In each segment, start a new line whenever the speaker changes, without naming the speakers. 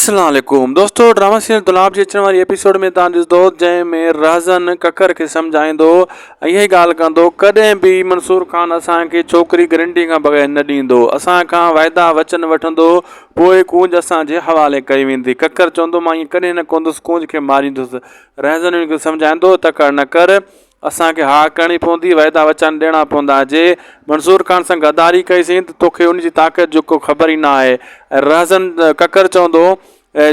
اسلام عليڪم دوستو ڊراما سيريل دولاب جي اچڻ واري ايپيسوڊ ۾ تان ڏسندو جنهن ۾ رهزن ڪڪر کي سمجهائيندو ۽ اها ڳالهه ڪندو ڪڏهن به منصور خان اسان کي ڇوڪري گرنٽي کان بغير نه ڏيندو اسان کان وعدا وچن وٺندو پوء ڪونج اسان جي حوالي ڪئي ويندي ڪڪر چوندو مان ائين ڪڏهن نه ڪندس ڪونج کي ماريندس رهزن ان کي سمجهائيندو تڪڙ نه ڪر اسان کي ها ڪرڻي پوندي، وعدا وچن ڏيڻا پوندا، جي منصور خان سان غداري ڪئي سين ته توکي ان جي طاقت جو ڪو خبر ئي نه آهي ۽ رهزن ڪڪر چوندو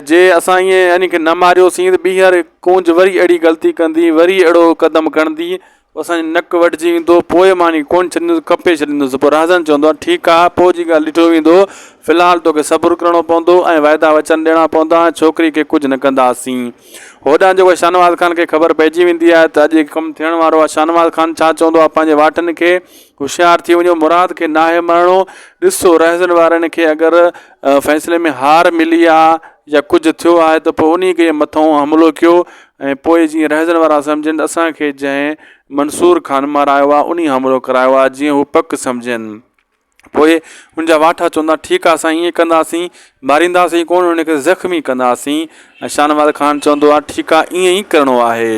جي اسان ائين ان کي نه ماريوسين ته ٻيهر ڪونج وري اهڙي غلطي ڪندي وري اهڙو قدم کڻندي اسان جو نڪ وڍجي ويندو پوء مان ان کي ڪونه ڇڏيندس ڪپي ڇڏيندس پوء رهزن چوندو آهي ٺيڪ آهي پوء جي ڳالهه ڏٺو ويندو في الحال توکي صبر ڪرڻو پوندو ۽ وعدا وچن ڏيڻا پوندا ڇوڪري کي ڪجهه نه ڪنداسين. هوڏانهن جيڪو شاهنواز خان کي خبر پئجي ويندي آهي ته اڄ ڪم ٿيڻ وارو آهي شاهنواز خان ڇا چوندو آهي پنهنجي واٽن کي هوشيار ٿي وڃو مراد کي ناهي مرڻو ڏسو رهزن وارن کي اگر فيصلي ۾ هار ملي آ يا ڪجهه ٿيو آهي ته پوء انهي کي مٿو حملو ڪيو ۽ پوء جيئن رهزن وارا سمجهن ته اسان کي جنهن منصور خان مارايو آهي انهي حملو ڪرايو آهي جيئن هو پڪ سمجهن. پوء ان جا واٺا چوندا، ٺيڪ آ اسان ائين ڪنداسين، مارينداسين ڪونه ان کي زخمي ڪنداسين ۽ شاهنواز خان چوندو آ ٺيڪ آ ائين ئي ڪرڻو آهي.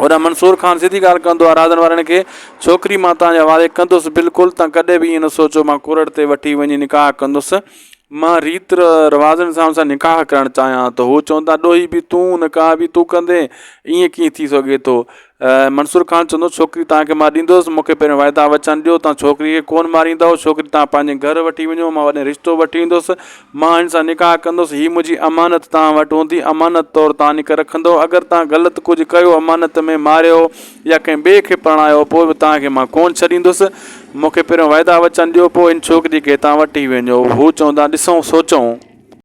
هوڏانهن منصور خان سڌي ڳالهه ڪندو آ رازن وارن کي، ڇوڪري مان توهان جي حوالي ڪندس بلڪل توهان ڪڏهن به ائين نه سوچو مان ڪورٽ تي وٺي وڃي نڪاح ڪندس، مان ريت رواجن سان ان سان نڪاح ڪرڻ چاهيان ٿو. هو چوندا ڏوهي به تون نڪاح به تون ڪندين ائين ڪيئن ٿي سگهي ٿو. منصور خان چوندو، ڇوڪري توهان کي مان ڏيندس، مون کي پهريون وعدا وچن ڏيو، توهان ڇوڪري کي ڪونه ماريندؤ، ڇوڪري توهان پنهنجي گهر وٺي وڃو، مان وڏي رشتو وٺي ايندس، مان هن سان نڪاح ڪندس، هي منهنجي امانت توهان وٽ هوندي، امانت طور توهان هن کي رکندؤ، اگر توهان غلط ڪجهه ڪيو، امانت ۾ ماريو يا ڪنهن ٻئي کي پرڻايو، پوء به توهان کي مان ڪونه ڇڏيندس، مون کي پهريون وعدا وچن ڏيو، پوء هن ڇوڪري کي هتان وٺي وڃو. هو چوندا، ڏسون، سوچون.